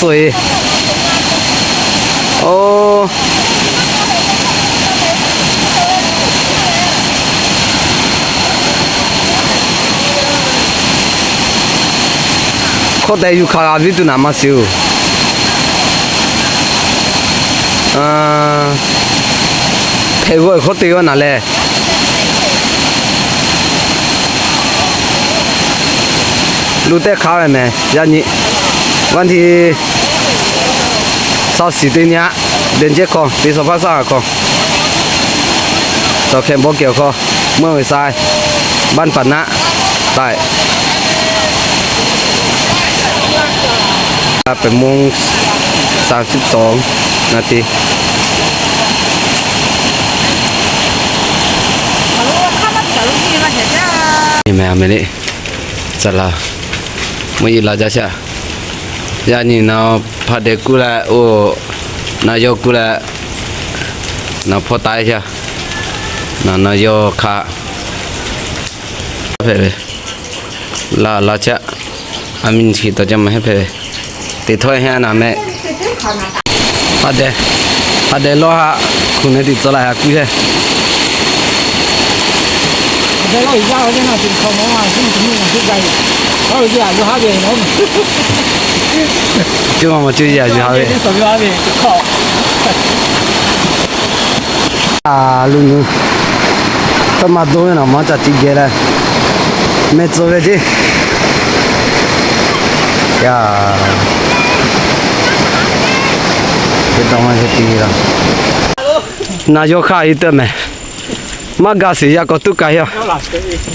ສວຍ. ໂອ້ ໂຄແຕຢູ່ຄາວິຕຸນາມາຊິວ ອ່າ ເພເວີໂຄຕິວະນະແລ ລູແຕຄາວແມ ຍານິ ວັນທີຊາວສີ່ ເດືອນເຈັດ ຂອງປີສອງພັນຊາວຫ້າ ຂອງ ຊາວແຄມບໍ່ກ່ຽວຂ້ອງ ເມືອງຫ້ວຍຊາຍ ບ້ານປານນະໃຕ້ ແປດໂມງສາມສິບສອງນາທີ ນີ້ແມ່ນ ແມ່ນນີ້ ສາລາ ມື້ອີ່ລາຈະຊະ ຍານີ້ນາ ພະເດກຸລະ ໂອ ນາຍົກກຸລະ ນາພໍ່ຕາຍຊະ ນາ ນາຍົກຄະ ເພເວ ລາ ລາຊະ ອາມິນຊີໂຕຈະມາໃຫ້ເພເວ ຕິດຖ້ອຍແຮນາແມ່ ພະເດ ພະເດໂລຫະ ຄຸນໃນຕິດໂຊລາຫະກຸເຮ Cuma mau cuci aja, habis. ອາ ລຸງ ເພິ່ນມາໂດນເນາະ ມາຈາກຈີເກແລ້ວ ແມ່ໂຈເວຈີ ຢາ ເປັນຕ້ອງມາເຮັດດີລະ ນາຍົກຄະອີເຕີແມ ມາກາຊິຢາກໍຕຸກກາຍ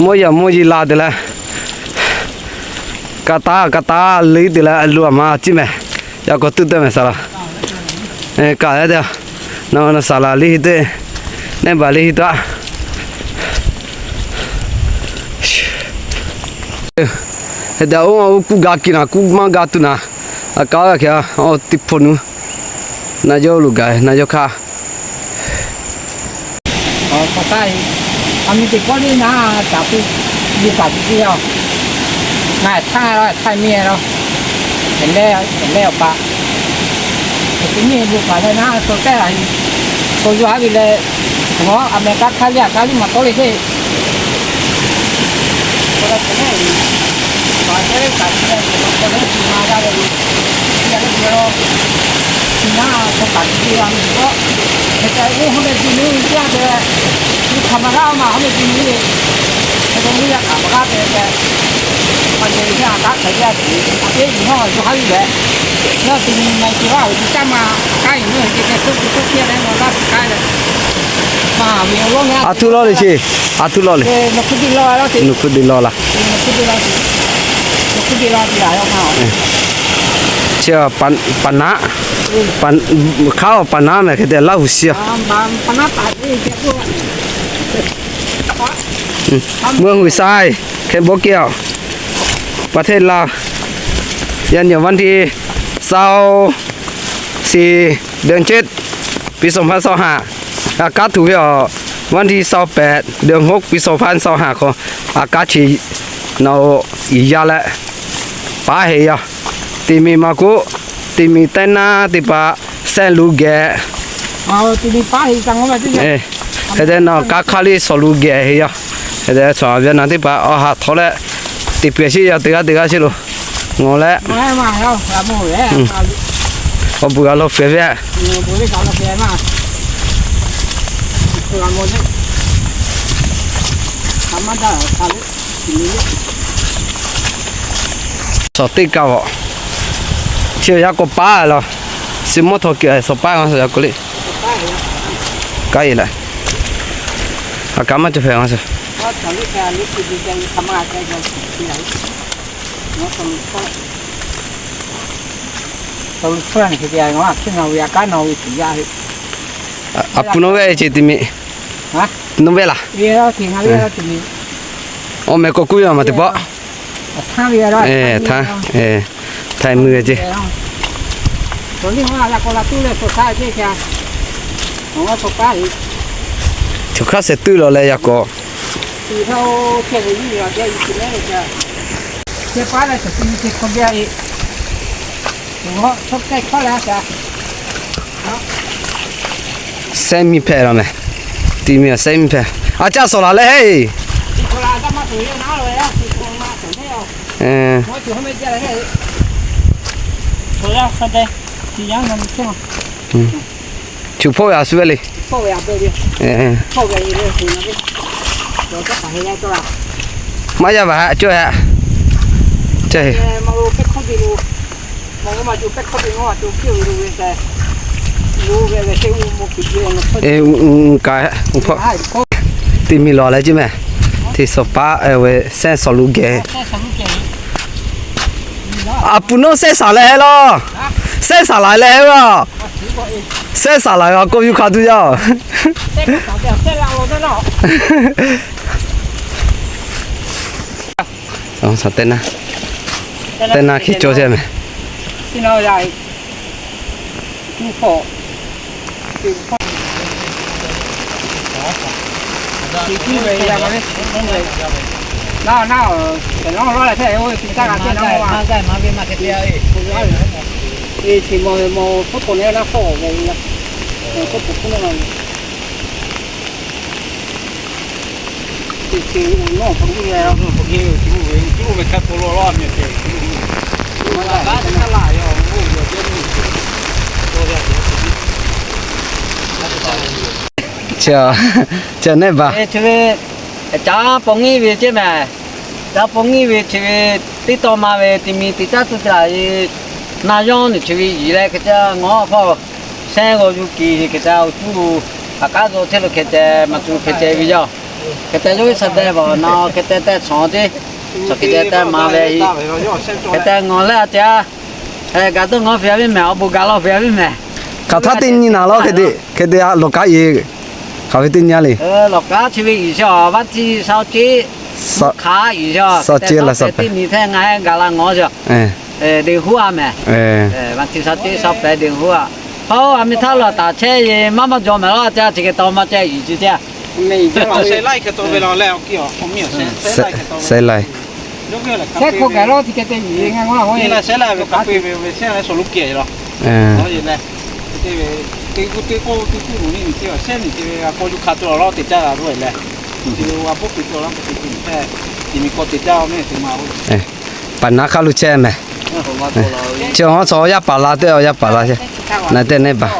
ໂມຢາ ໂມຢີລາເດລະ ກາຕາ ກາຕາລີເດລະ ອາລຸມາຈິແມ ຢາກໍຕຸກເຕີແມ ສາລາ ເອ ກາເດ ນະ ນະ ສາລາລີເດ ແນບາລີໂຕ ເດ ໂອ ກູກາກິນາ ກູມາກາຕຸນາ ອາກາແຄ ໂອ ຕິໂພນູ ນາໂຍລູກາ ນາໂຍຄາ ອໍ ເຂົ້າໃຈ ອາມີຕິກອນນີ້ນາ ຈາກທີ່ຢູ່ກັບທີ່ດຽວ ນາຍທ່າລະ ທ່າເມຍລະ ເຫັນແລ້ວ ເຫັນແລ້ວປະ ທີ່ນີ້ຢູ່ກັບນາຍນາ ໂຕແຕ່ ໂຕຢູ່ຫາວິເລ ຫົວອາເມລິກາ ທ່າວຽກ ທ່າວນີ້ມາໂຕເລເດ Ora tenei, ma tenei tanti, ma tenei si magari si na so tanti anni, però se te uno che ti lui piace, tu camarà, ma come ti lui, se te lui a camarà, perché quando si a casa, a te no, tu hai, eh. Atu lo le che, atu lo le. Nuku di lo la. Nuku di lo. Nuku di lo di la yo ma. Che pan, pana. Pan, kao pana me ke de la usia. Pana pa ni ke ko. ເມືອງຫຸຍຊາຍ ແຂວງບໍ່ແກ້ວ ປະເທດລາວ. ຢ້ານຢູ່ວັນທີຊາວສີ່ ເດືອນເຈັດ ປີສອງພັນຊາວຫ້າ ອາກາດຖືກ ວັນທີຊາວແປດ ເດືອນຫົກ ປີສອງພັນຊາວຫ້າ ກໍອາກາດທີ່ເນາະ ອີຢາແລະ ປາເຮຍ ຕິມີມາກຸ ຕິມີແຕນາ ຕິປາ ແສນລູແກ ເອົາ ຕິມີປາເຮຍ ຈັງວ່າຕິ ເອ ເຮັດແຕ່ນອກກາຄາລີ ສອນລູແກເຮຍ ເຮັດແຕ່ສອນວຽດນາມ ຕິປາ ເອົາຫາທໍແລະ ຕິເປຍຊິ ຢາ ຕິກາ ຕິກາຊິໂລ ງໍແລະ ມາ ມາແລ້ວ ລາໂມແລ້ວ ອືມ ອາ ອອບບຸກອາໂລເຟແວ ເອີ ບໍລິການລາເຟມາ ລາໂມເນ ທຳມະດາ ຄາລີ ສອດຕິກາວ ເຊຍາໂກປາລະ ຊິມໂມໂທເກຍ ສອປາງ ສອຍາໂກລິ ກາຍລະ ອາກາມາຈະແພງ Tau lu fran ke dia ngā kina wia ka nō witi ia he. A, a puno we e che timi. Ha? No vela. Ia timi, ia timi. O me ko kuya ma te po. A tha wia ra. E, tha. E. Thai mu e che. Toni ma la ko la tu le so sa che kia. Ngā so ka i. Tu ka se tu lo le ia ko. Tu ka o che ni ia che i timi ia. Che pa le so timi che ko bia i. ແຊມມີແພລະແມ ຕີເມຍແຊມມີແພ ອາຈານໂຊລາແລ້ວເຮີ້ຍ ເອີ ອືມ ຖືໂພຢາສຸເວລີ ເອີ ມາຢາບາ ຈວຍ ຈວຍ ເອ ອຸ ອຸ ກາຍ ອຸ ເພາະ ຕິມີລໍແລ້ວຈິແມ ທີ່ສະປາ ເອີ ເວ ແຊນສອນລູແກ ອາປູໂນ ແຊນສາແລ້ວເນາະ ແຊນສາຫຼາຍແລ້ວ ແຊນສາຫຼາຍ ກໍຢູ່ຄາຕູເຈົ້າ ອໍ ສະເຕັນນະ ເຕັນນະ ເຕັນນະ ຄິດໂຈແຊນ ເຈົ້າ ເຈົ້າແນ່ບາ ເຈົ້າ ປອງນີ້ເວເຈ້ແມ ເຈົ້າ ປອງນີ້ເວເທເວ ຕິດຕໍ່ມາເວ ຕິມີຕິຕາຕຸຕາ ນາຍົງນີ້ເທເວ ອີແລ ຂະເຈົ້າງໍພໍ່ ແຊງໂອຢູກີ ຂະເຈົ້າຈູ ອາກາໂຊເທໂລ ຂະແຈ ມາຕູ ຂະແຈວິຢໍ ຂະແຈໂຍສະແດບອນອ ຂະແຈແຕສອງເຈ ສອງຂະແຈແຕມາເວ ຂະແຈງໍແລ ເຈົ້າ ເອີ ກາໂຕງໍເຟຍວິແມ ອອບບຸກາລໍເຟຍວິແມ ກາທາຕິນນີນາລໍ ເຄເດ ເຄເດອາໂລກາອີ ຄາເວຕິນຍາລີ ເອີ ຫຼອກກາຊີວິດອີຊອ ວັນທີຊາວເຈັດ ຄາອີຊອ ຊາວເຈັດລະ ຊາວແປດ ຕິນນີແທ້ງາຍກາລາງໍຊອ ເອີ ເອີ ເດງຫົວແມ ເອີ ເອີ ວັນທີຊາວເຈັດ ຊາວແປດ ເດງຫົວ ເພາະວ່າມີທ່ານລໍຕາແຊເຍ ມາມາຈອມແມລອ ຈາທິເກຕອມາແຈອີຈເຈ ໃສ່ໄລ່ກະໂຕເວລາແລ້ວ ກ່ຽວ ຂອງເມຍໃສ່ໄລ່ກະໂຕ ໃສ່ໄລ່ Seko galo ti ke te i nga ngā hoi. Ni la sela ve kape ve ve sela so luke lo. Eh. No ye le. Te ve te ku te ko te ku ni ni te va sela ni te ve ko ju ka to lo te ta la ro le. Te ve wa po ku to lo te ku ni te. Ti ni ko te ta o me te ma o. Eh. Pa na ka lu che me. Che ho so ya pa la te o ya pa la che. Na te ne ba.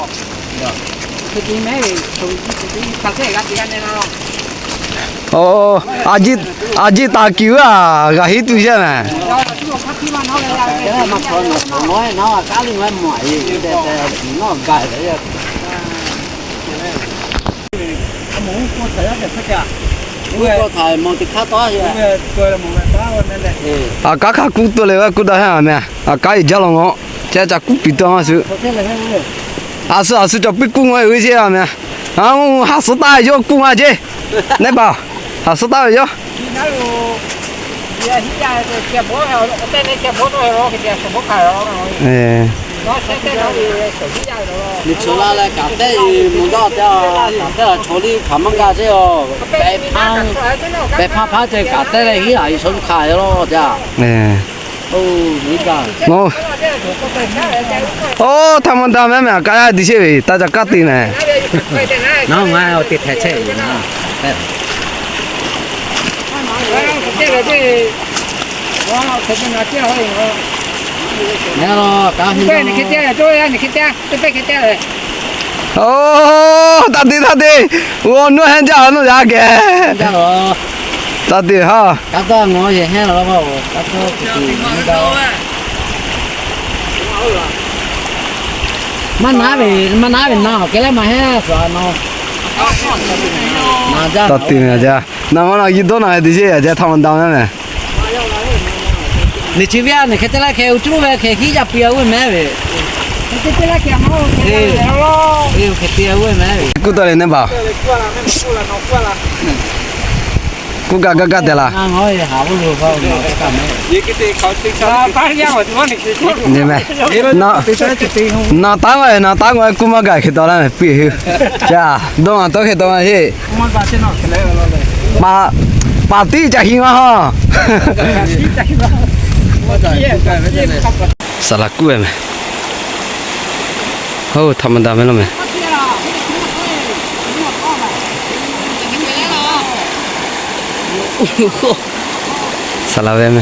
Ō, aji, aji ta kiu a, ga hi tu ja na. Ê, mà thôi nó không nói, nó cá linh nói mỏi gì, để, để nó gài đấy. Ui, có thải một cái khát toa kìa. Ui, tôi là một cái khát toa luôn đấy. Ê. ອາກາຂາກຸດຕົວເລີຍວ່າກຸດໄດ້ຫາແມ່ ອາກາອີກຈະລອງເນາະ ແຈະຈາກກຸດປີເຕີມາຊື້ ອາຊຸ ອາຊຸຈະປິດກຸ້ງໄວ້ເອີຍເຊຍແມ່ ເອົາ ຫາສະຕາຍໂຍກຸ້ງອາເຈ ແນ່ບໍ່ ຫາສະຕາຍໂຍ Nitsuala le kate i mongga te, kate la choli phamanga te o, pe pha, pe pha pha te kate le hi a i son kha lo ja. Ê. O, ni ka. Ngo. O, thamada me me ka ya di se ve, ta ja ka ti ne. No, nga o ti the che na. Nè lo, ka hi. Ni ke te, to ya ni ke te. ໂອ້ ຕາຕີ ຕາຕີ ໂອ້ ໜ່ວຍແຮງຈັງ ໜ່ວຍຢາກແກ ຕາຕີ ຮະ ກະຕ້ອງງໍແຮງແຮງແລ້ວ ກະຕ້ອງ ມັນໜາເປັນ ມັນໜາເປັນໜາວ ແກເລີຍມາແຮງສວນເນາະ ໜາຈະ ຕາຕີ ໜາຈະ ນາງວ່ານາງກິນໂຕນາງໄອຕິເຊຍ ຈະທຳມັນດຳນັ້ນແຫຼະ. Ni chi via ni khete la khe u chu ve khe hi ja pia u me ve. Khete la khe ma u khe la lo. Ê, khete u me ve. Ku to le ne ba. Ku ga ga ga de la. Na ngoi ha bu lu fa no ka me. Ye kete khao tik sa. Ba ya wa mo ni. Ni me. Na. Na ta ngoi, na ta ngoi ku ma ga khe to la me pi hi. Ja, do ma to khe to ma hi. ປາ ປາຕີຈາຫິງວະ ສາລາກຸແມ ໂອ້ ທຳມະດາແມ່ນແລ້ວແມ ສາລາແວແມ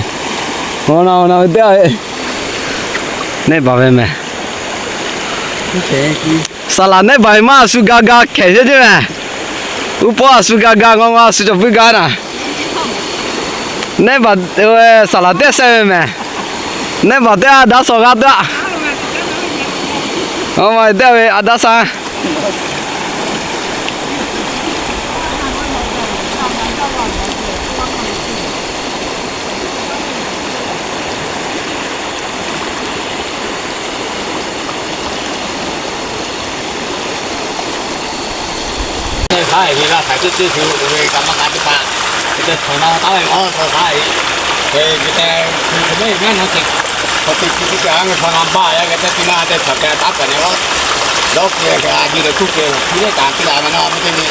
ໂອ້ ນາວ ນາວ ເດ ແນ່ ບາແວແມ. Sala ne ba ma su ga ga khe je je me. U po su ga ga ngo ngo su cho bu ga na. Ne ba, eh, sala te se me. Ne ba te a da so ga da. O ma te we a da sa. ໃຊ້ເວລາຂາຍຊື່ໆ ຄືເວກຳມະການທີ່ປາກ ແຕ່ເຂົາເນາະ ຕາຍເນາະ ເຂົາຂາຍ ເອີ ແຕ່ຄືເຂົາໄດ້ງານເນາະ ເຂົາຕິດທີ່ຈາງເຂົານຳບ້າ ແລ້ວກໍແຕ່ປີໜ້າ ແຕ່ເຂົາແກ່ຕັບກັນເນາະ ດອກເກຍກໍອາຍຸໄດ້ທຸກເກຍ ຄືໄດ້ຕາມກິລາມາເນາະ ມັນຈະມີ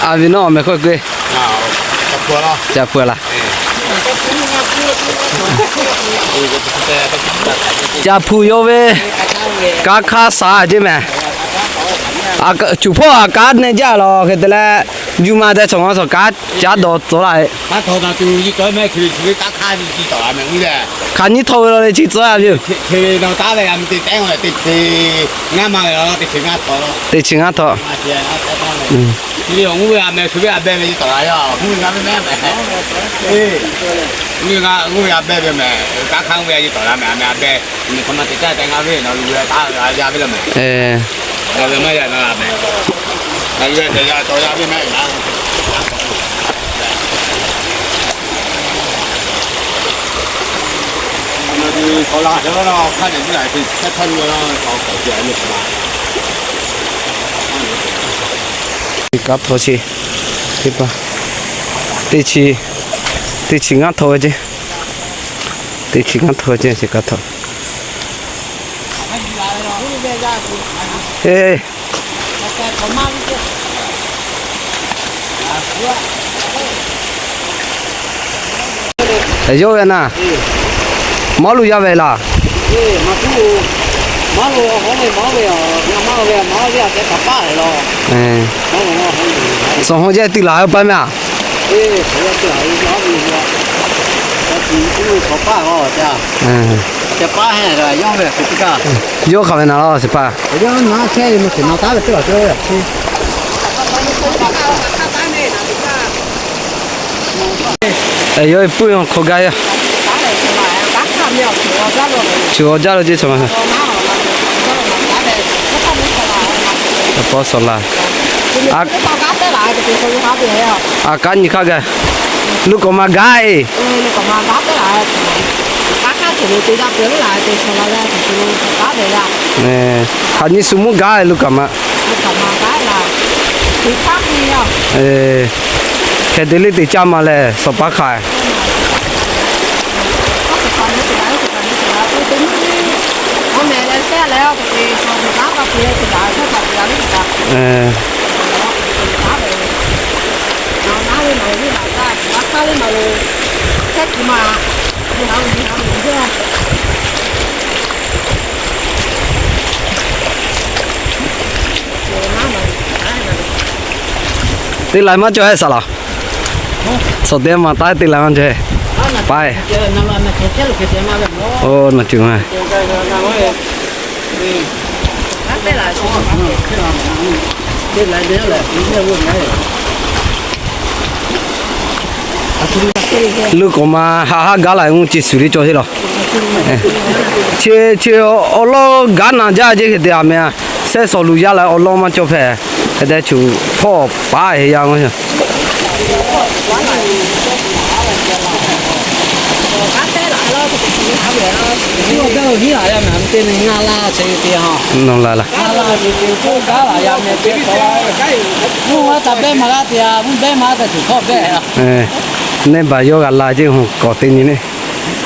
Avino me ko ke. Cha pua la. Cha pua yo ve. Ka kha sa je me. A chu pho a ka ne ja lo ke te le. Ju ma de chong so ka. ຈະໂດດໂຕຫຼາຍ ມາໂທມາຕູຢູ່ໂຕແມ່ຄື ຄືກາຄາຢູ່ທີ່ຕໍ່ແມ່ງນີ້ແຫຼະ ຄານີ້ໂທເລີຍທີ່ຕົວຢູ່ ເຄເນາຕາເລີຍ ອາມັນຕິແຕງເລີຍ ຕິຄືງາມມາເລີຍ ຕິຄືງາໂຕ ຕິຄືງາໂຕ ອືມ ທີ່ງູແມ່ຄືແບບແບບທີ່ຕໍ່ລາຍ ງູງາມແມ່ ເອີ ງູງາ ງູແບບແບບແມ່ ກາຄາງແບບຢູ່ຕໍ່ລາຍແມ່ ແມ່ແບບ Ni kama te ta tenga ve na lu ya ta ya ve la me. Eh. Ya ve me ya na me. Na lu ya ya to ya ve me na. Na di ko la ya na ka de ya ti ta ta ni na ko ko ya ni ma. Ka pho si. Ti pa. Ti chi. Ti chi nga tho je. Ti chi nga tho je si ka tho. Ê. Ê, yo ve na. Mo lu ya ve la. Ê, ma tu. Ma lu ho ve, ma ve, na ma ve, ma ve, te ta pa lo. Ê. So ho je ti la pa ma. ເອີ ເຂົາວ່າຈະເອົານ້ຳຢູ່ວ່າ ແຕ່ທີ່ຜູ້ເຂົາປ້າເຂົາຈະ ອ່າ ຈະປ້າໃຫ້ລະ ຍ້ອນແບບຄືກັນ ໂຍກເຂົ້າໄປນະ ເອົາຊິປ້າ ຍ້ອນມາແຄ່ມາຂຶ້ນມາຕາເລີຍ ເຈົ້າ ເຈົ້າ ເຈົ້າ ເອີ ໂຍ ເປັນຜູ້ຂອງກາຍ ຈະວ່າຈະລົງຈິດສະມາ ສະປອດສອນລາ ອາ ອາການນີ້ຄັກກະ ລູກກໍມາກາຍ ເອີ ລູກກໍມາກາຍ ເອີ ອັນນີ້ຊຸມກາຍ ລູກກໍມາ ເອີ ແຄ່ເດລິຕິຈາມາແລ ສອບປາຂາຍ ເອີ ຕິໄລມາຈອຍສະລະ ໂຊເຕມາຕາຍຕິໄລມາຈອຍ ໄປ ໂອ້ ນາຈິງມາ ລູກກໍມາຫາຫາກາໄລງຸ່ງຈິສຸລິຈໍຊິລອ ເຊ ເຊ ໂອໂລການາຈາເຈເກເຕອາເມຍ ແຊຊໍລູຢາລາ ໂອໂລມາຈໍແພ ແຕ່ຊູພໍ່ປ້າເຮຍາງ ເອີ ໃນບາໂຍກາລາຈິງຫົງກໍຕິນີ້ນີ້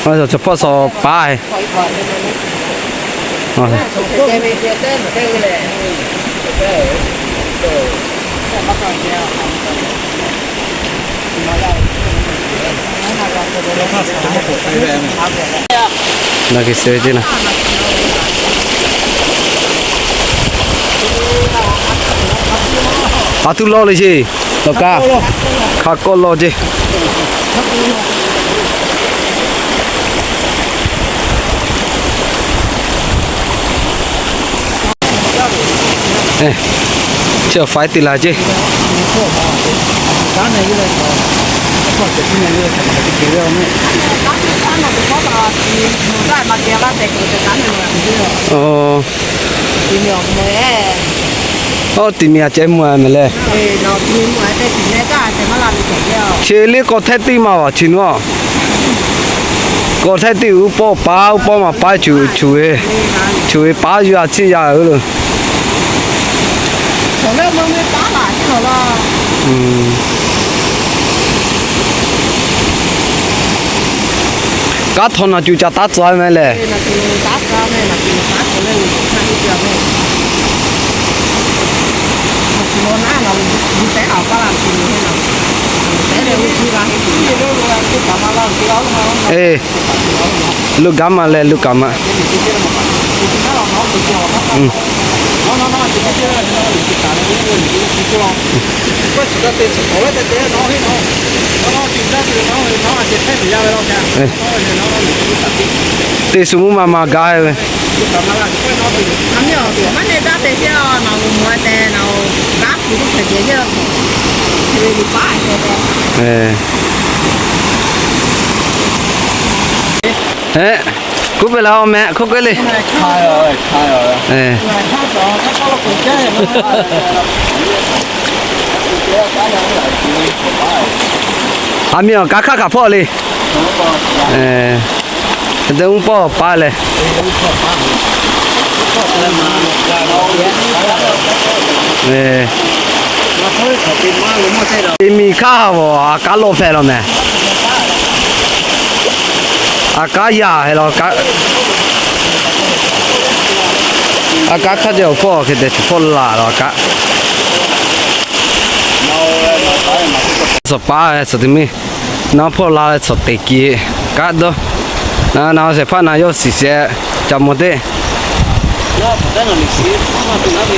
ມາສະເພາະສອບປາຍ ນາກິເຊຈິນະ ອາ ທຸລໍເລີຍຊິ ລະກະ ຄາໂກໂລຈິ ເອີ ເຊືອກໄຟຕິລາຈິ ໂອ້ ໂອ້ ຕິເມຍເຈມວຍແມ່ນແຫຼະ ເຊລິກໍແທດຕິມາວ່າຊິນວະ ກໍແທດຕິອຸປໍປາອຸປໍມາປາຈູ ຈູເອ ຈູເອປາຢູ່ອາຊິຢາເອີ ອືມ ກາທໍນາຈູຈາຕາຈອຍແມ່ນແຫຼະ ເອ ລູກກາມາແລະ ລູກກາມາ ອືມ ເຕະສຸມຸມາມາກາຍເວີຍ ເອີ ເອີ ຄຸບໄປແລ້ວແມ່ ຄຸບໄປເລີຍ ເອີ ອາ ມີອອກກາຂາຂາພໍເລີຍ ເອີ ແຕ່ອຸປໍປາເລີຍ ເອີ ມີຂາບໍ ອາກາໂລແຟລອແມ່ ອາກາຢາໃຫ້ລອກາ ອາກາຂະເຈົ້າພໍເຂດແຕ່ພໍລາລອກາ ສະປາສະຕິມີ ນາໂພລາສະເຕກີກະໂດ ນາ ນາເສພານາໂຍຊິເສຈາໂມເຕ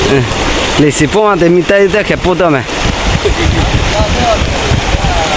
ເອີ ເລຊິໂປມາເຕມີແຕ່ ແຕ່ແຄ່ໂປເຕີແມ ເອີ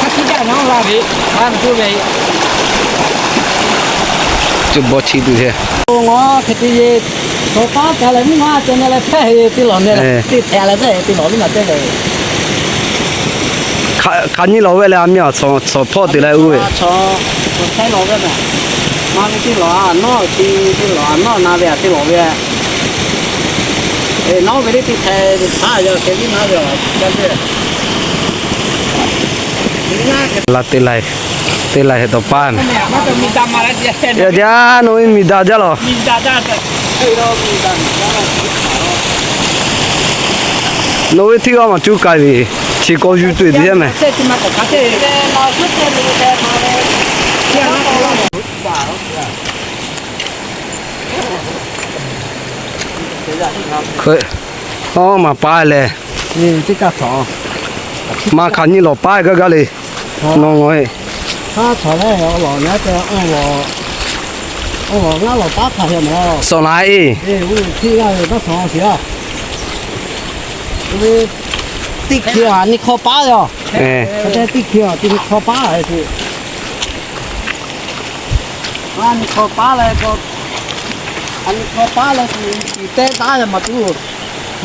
Kasi da no la bi. Wan tu be. ຈະບໍ່ຊິດູແທ້. ໂອ້ ເຂດທີ່ໂຊປາກະລະມີມາຈົນລະແທ້ຕິຫຼອນເດ້ ຕິແທ້ລະເດ້ຕິຫຼອນນີ້ມາເຕັມເລີຍ. ຄະ ຄະນີ້ລອເວລາມີອະ ສອງ ສອງພໍຕິລະອູ້ເວີຍ ສອງ ສອງໄຊລອເວລາ ມາວິຕິຫຼອນອກ ທີ່ ທີ່ຫຼອນອກນາເວລາ ທີ່ຫຼອນເວລາ ເອ ນອກເວລາທີ່ແທ້ ຖ້າຢາກເກັບວິນາເວລາ ຈັນເດ ລາເຕໄລ ເຕໄລເຮັດຕໍ່ປ້ານ ຍາ ຍາ ໂນມີດາຈະຫຼໍ ໂນເວທີອອກມາຈູກາຍວີ ທີ່ກໍຢູ່ຕຸ້ຍເດແມ ເຄີຍ ອໍ ມາປ້າຍແລ ນີ້ຕິກາສອງ ມາຄັນນີ້ຫຼໍປ້າຍກະກະເລີຍ ນ້ອງນ້ອຍ ຖ້າຖອຍແລ້ວຫຼໍນະ ແຕ່ເອົາຫຼໍ ເອົາຫຼໍງາຫຼໍປ້າຍຂາຍແລ້ວ ສອງລາຍອີ ເອີ ທີ່ລາຍມາສອງເສຍ ຕິກເຂຍ ອັນນີ້ຂໍປ້າຍເນາະ ເອີ ແຕ່ຕິກເຂຍ ຕິກຂໍປ້າຍ ອັນນີ້ຂໍປ້າຍແລ້ວກໍ ອັນນີ້ຂໍປ້າຍແລ້ວ ຕີແຕະຕາຍມາຕູ້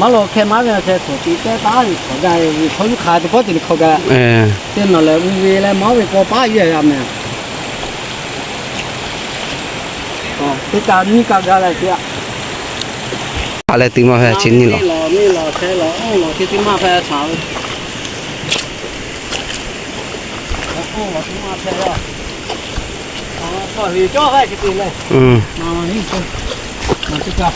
ມາຫຼໍແຄ່ມາແລ້ວແທ້ ຕີແຕະຕາຍ ເຂົາໄດ້ ເຂົາຢູ່ຂາຍແຕ່ພໍຈະໄດ້ເຂົາກະ ເອີ ເຕັມນັ້ນແຫຼະ ມີເວລາມາໄວ້ກໍປ້າຍຢູ່ຍາມນີ້ ອໍ ຕິການມີການໄດ້ເສຍ ອາໄລຕື່ມມາແພຊິນນີ້ຫຼໍ ນີ້ຫຼໍ ແທ້ຫຼໍ ໂອ້ ຫຼໍທີ່ຕິມາແພສາວ ໂອ້ ຫຼໍທີ່ມາແພ ອືມ ມານີ້ ມາທີ່ກາ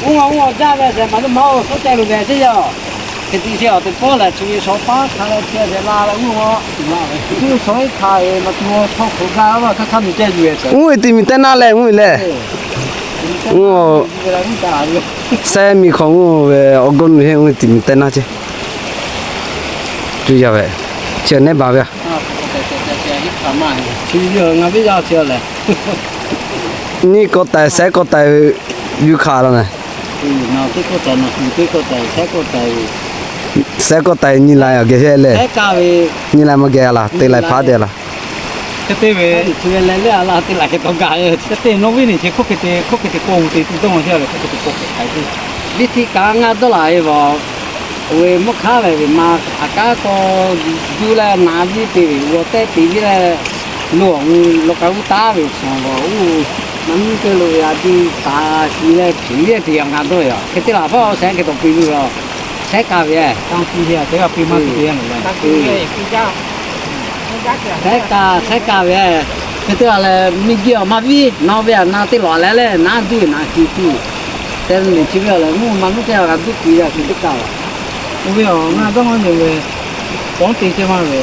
ອຸງອາອຸງອາຈ້າແບບແບບມັນເມົາເຂົ້າໃຈແບບຊີ້ເຈົ້າ ເຮັດທີ່ເຈົ້າເປັນພໍແຫຼະ ຊີວິດສອງປາກ ຄາລາເຊຍເວລາລະອຸງອາ ຄືຊອຍຂາຍມາຕົວເຂົາຄົນກາວ່າ ຄັນມີແຕ່ຢູ່ ອຸ້ຍ ຕິມີແຕ່ໜ້າແລງ ອຸ້ຍແລ ເອີ ໂອ້ ແຊມີຂອງ ໂອ້ ເວ ອອກກົນເຮງ ຕິມີແຕ່ໜ້າເຈ ຈຸຢາແວ ເຈແນບາວ ນີ້ກໍຕາຍ ແຊກໍຕາຍ ຢູ່ຂາລະນະ ແຊກໍຕາຍ ຍິນລາຍ ເອົາເກແຊແລ ຍິນລາຍມາແກລະ ເຕໄລພາເດລະ ກະເຕເວ ເວລາເວລາເຕໄລເຮັດກອງກາ ເອີ ກະເຕໂນວິນີ້ ເຊໂຄເກເຕ ໂຄເກເຕໂກງເຕຕຸຕົງເຊລະ ໂຄເກເຕໂກງໄທຕິ ວິທີການງານໂຕຫຼາຍບໍ່ ເວ ໝົດຄາເວ ມາອາກາກໍດູແລນາວິຕິ ເວ ເຕະຕີວິແລ ຫຼວງ ໂລກາອຸຕາເວ ສອງບໍ່ ອູ ມັນເກີດໂລຍາດີຕາຊີເວ ຜີເວ ທີ່ງານໂຕຍ ເຄຕິລາ ເພາະເອົາແສງເຄຕົວປີເວ ແສງກາເວ ຕັ້ງປີເຮ ແຕ່ວ່າປີມາປີເດນແຫຼະ ແສງກາ ແສງກາເວ ເຄຕິລາ ແລະ ມີກຽວມາວິ ນອເວ ນາຕິຫຼອແລະ ນາດືນາກີຕີ ແຕ່ເປັນຊີວິດແລ້ວ ງູມັນແຕ່ລະດຸກປີລະຄືເກົ່າ. ໂອເວ ງາຕ້ອງເອົາເວ ຂອງຕີເຈມາເວ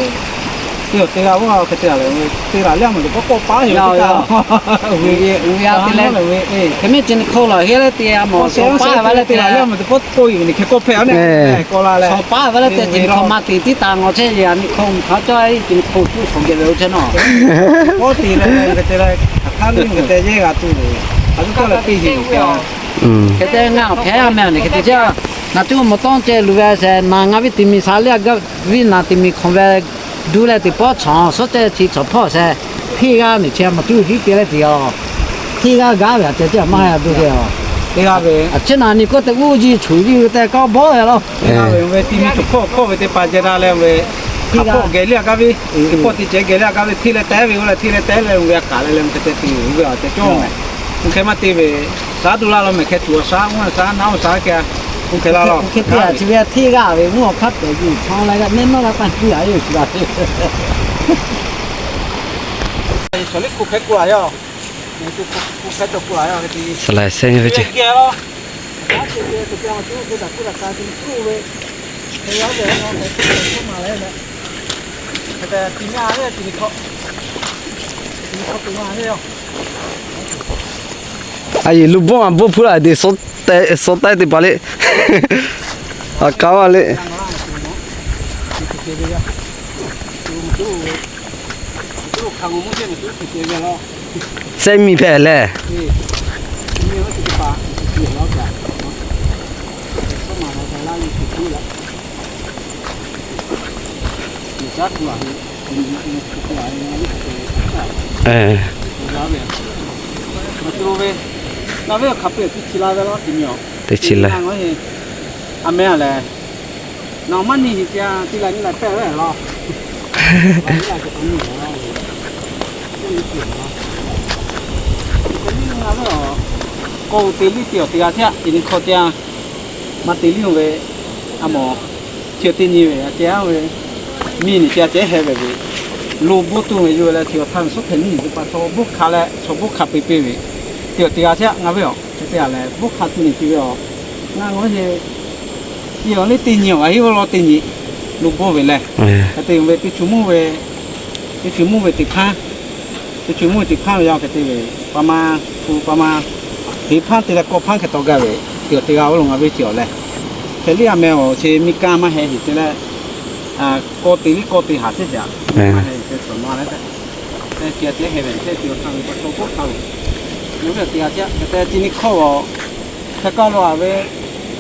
ເຕີເຕລາວ່າເຂເຕລາເວ ເຕລາແລ້ວມັນກໍກໍປາຢູ່ເຕລາເວ ເວ ເຕລາເວ ເອ ເຂເມຈິນໂຄລະເຮລະເຕອາໝໍ ສອງປາວາລະເຕລາແລ້ວມັນກໍໂປຢູ່ນີ້ເຂກໍແຜວແນ່ກໍລາແລ້ວ ສອງປາວາລະເຕຈິນໂຄມາຕີຕິຕາງເຊຍານິຄົມເຂົາຈ້ອຍຈິນໂຄຈຸຂອງເກເວລເຊນອ ໂອຕີລະເຂເຕລາ ທ່ານນີ້ເຂເຕເຍກາຕູ ອາຈຸກໍລະປີ ອືມ ເຂເຕງາວແຜແມວນີ້ເຂເຕເຈນາຈຸມະຕ້ອງເຈລູແວແຊນາງາວິຕິມີສາເລກະວິນາຕິມີຄອມແວ ດູແລຕິປອດສອງ ໂຊເຈທີສອບພໍແຊ ທີ່ການນີ້ເຊມາຕູທີ່ເຕລະຕິອອ ທີ່ກາກາເວເຈເຈມາດູເດອ ທີ່ກາເວ ອາເຊນານີ້ກໍແຕ່ອູຈີຊູຢູແຕ່ກໍບໍ່ແລະ ທີ່ກາເວ ເວທີມີຈຸໂຄໂຄເວເຕປາເຈດາແລເວ ທີ່ກາໂຄເກເລຍກາເວ ທີ່ໂຄຕິເຈເກເລຍກາເວ ທີ່ແລແຕເວ ທີ່ແລແຕແລເວ ກາແລເວ ເຂເຕຕີເວເຈຈົ່ງ ເຂມາຕີເວ ສາດູລາລາແມແຄ່ຕົວສາຫົວສາໜາວສາແກ່ຄຸເຄລາລອ ຄຸເຄເຕຍ ທີ່ເວ ທີ່ກາເວ ງົວຄັບແຕ່ຢູ່ທາງລາຍກະແມ່ນມາລາປັນເກືອຢູ່ທີ່ວ່າ ສະລິດຄຸເຄກຸລາຍອ ຄຸເຄຕົວກຸລາຍອ ສະໄລເຊັງເວຈິ ເກລອ ເກເກເກເກມາຈູເກຕາກຸລາກາຈິນຈູເວ ເວລາເວເນາະ ເວມາແລ້ວເນາະ ແຕ່ກິນຍາເວກິນເຄາະ ກິນເຄາະຕົວມາເວ ອາຍ ລູກບົງອາບົງພຸລາເດ ໂຊແຕ ໂຊແຕຕິປາເລ ອາກາວາເລ ເຊມີແຜແລ ເອີ ມາໂຕເວ ນາເວຄາເປຕິຊິລາເວລາຕິມີ ຕິຊິລາ ອາແມແລ ນອມານີເຈຍ ຕິລານິລາແປແວລອ ໂກເຕລິຕິໂອຕິອາເທຍ ຕິນິໂຄເຕຍ ມາເຕລິເວ ອາໝໍ ເທຍຕິນີເວ ອາເຕຍເວ ມີນິເຕຍເຈແຮເວເວ ໂລໂບຕຸເວ ຢູເວລາທິວທັນ ໂສເທນີ ອຸປາໂຊ ບຸຄາແລ ໂຊບຸຄາເປເປເວ ຕິໂອຕິອາເທຍ ງາເວອ ເຕຍແລ ບຸຄາຕຸນິຕິເວອ ງາເວເຮ ອີໂອລິຕິນິວ ອາຫິວໂລຕິນິ ໂລໂບເວແລ ເອີ ກະເຕເວ ປິຊຸມຸເວ ປິຊຸມຸເວຕິພາ ປິຊຸມຸຕິພາຍາວ ກະເຕເວ ປະມາ ຄູປະມາ ເຮພາຕິລະໂກພາ ກະໂຕກາເວ ຕິໂອຕິອາວລົງອາເວຕິໂອແລ ເຄລິອາແມວ ເຊມິກາມາແຮຫິຕິແລ ອາ ໂກຕິລິໂກຕິຫາເສດຍາ ມາແຮຫິຕິສວນມາແລ ແຕ່ເຈຍເຈເຮເວນເຊຕິໂອທາງປະໂຊໂກທາງ ຍາເວເຕຍເຈຍ ແຕ່ຈິນິໂຄ ແຕ່ກໍລອເວ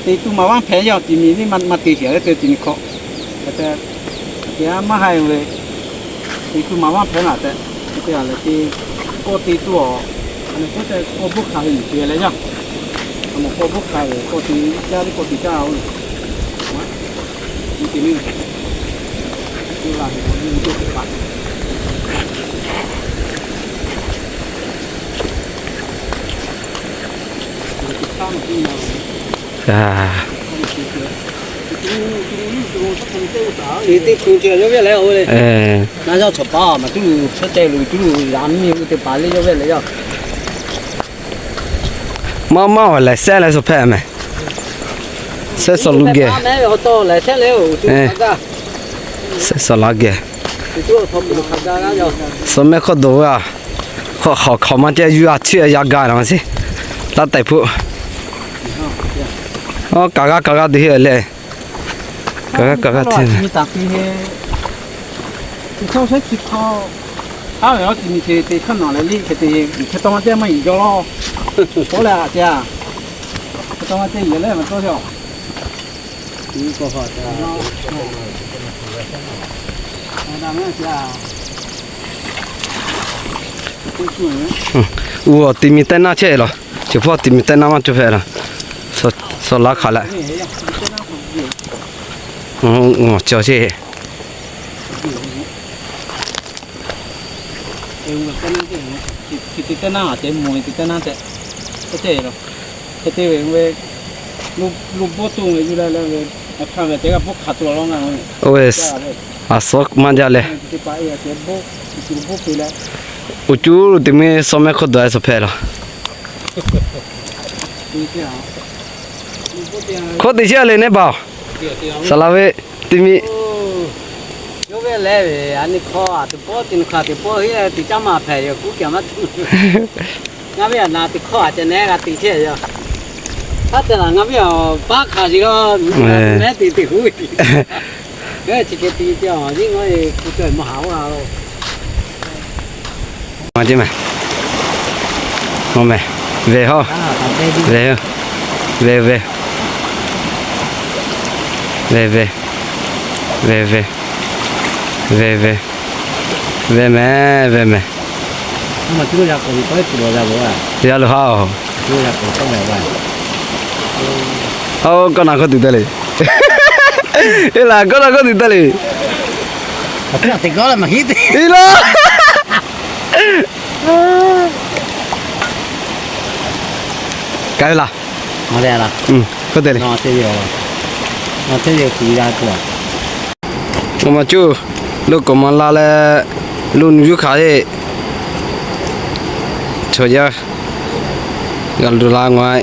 ຕີຕູມາວາງແຜນຍາວ ຈິມີນີ້ມັນມາຕີເສຍແລ້ວເຕຈິນິໂຄ ແຕ່ ເຕຍມາໃຫ້ເວ ຕີຕູມາວາງແຜນລະແຕ່ ເຕຍລະຕີໂກຕີຕູ ອັນນີ້ໂກແຕ່ໂກບຸກຄາເວເຕຍລະຍາ ອັນນີ້ໂກບຸກຄາເວ ໂກຕີຈາລິໂກຕີຈາເວ ອ່າ ເອີ ນາເຈົ້າສະປາມາຕູ້ຊົດໃຈລຸຍຕູ້ລາມີອຸເຕປາເລຍົເວລະຍາ ມາ ມາແຫຼະແຊະແລະສະແພະແມ ເຊສອລເກ ເຊສອລເກ ສະແມໂຄໂດວາ ຂໍເຂົ້າມາແຈຢູ່ອາທິອາຍາການາມາຊິ ລາໄຕພຸ ອໍ ກາກາກາກາເດເຮເລ ກາກາກາກາເດ ມີຕາປີເຮ ທີ່ເຂົາໃຊ້ຄິດເຂົາ ອາ ແລ້ວທີ່ມີເທ ເທຂະໜອນແລະລີ້ ເທ ເທ ເທຕ້ອງມາແຈມາອີກຢໍລໍ ພໍແລ້ວອາຈານ ເທຕ້ອງມາແຈມອີກແລ້ວ ມັນໂຕເທ ນີ້ກໍພໍຈະ ອືມ ອູ ຕິມີແຕ່ໜ້າເຊລະ ເສຍພໍຕິມີແຕ່ໜ້າມາຈຸແພລະ ໂຊ ໂຊລາວຂາຍລະ ໂອ້ ໂອ້ ເຈົ້າເຊ ໂອ້ຍ ອາຊອກມາຈາເລ ອຸຈູ ຕິເມ ຊອມແມ ໂຄດໄດ ສະແພລະ ໂຄດຕິເຊຍເລ ເນບາວ ສາລາເວ ຕິມິ ໂອ້ ໂຍເວເລ ອານິຄໍ ອາຕິໂປ ຕິນຄາ ຕິໂປ ເຮ ຕິຈາມາແພ ຍາກູ ກຽມາ ງາເວຍ ນາຕິຄໍ ອາຈະແນກ ອາຕິເຊຍ ຍາ ພາຕະລາ ງາເວຍ ປາຄາຊິໂລ ເອີ ແນຕິ ຕິຫູ ເອີ ຊິເກຕິ ເຈົ້າ ຍິງ ໂອ້ຍ ກູເກີນມະຫາວາໂລ ມາຈິມາ ມາແມ ເວເຮົາ ເວ ເວ ເວ ເວ ເວ ເວ ເວ ເວ ເວ ເວແມ ເວແມ ມາຈຸຢາໂກ ໄປຈຸຢາໂກ ຢາໂລຫາ ຈຸຢາໂກ ຕ້ອງແບບວ່າ ເອົາ ກໍນາໂຄຕິຕະເລ ເອລາ ກໍນາໂຄຕິຕະເລ ອາເຕກອລະມາຮິ ອີລາ ກາຍລະ ມາແລ້ວລະ ອືມ ໂຄເຕເລ ນອເຊໂຍ ນອເຊໂຍ ຕີລາຕົວ ໂອມາຈູ ລູກກໍມາລາແລ ລຸນຢູຄາເອ ໂຊຢາ ການດູລາງວາຍ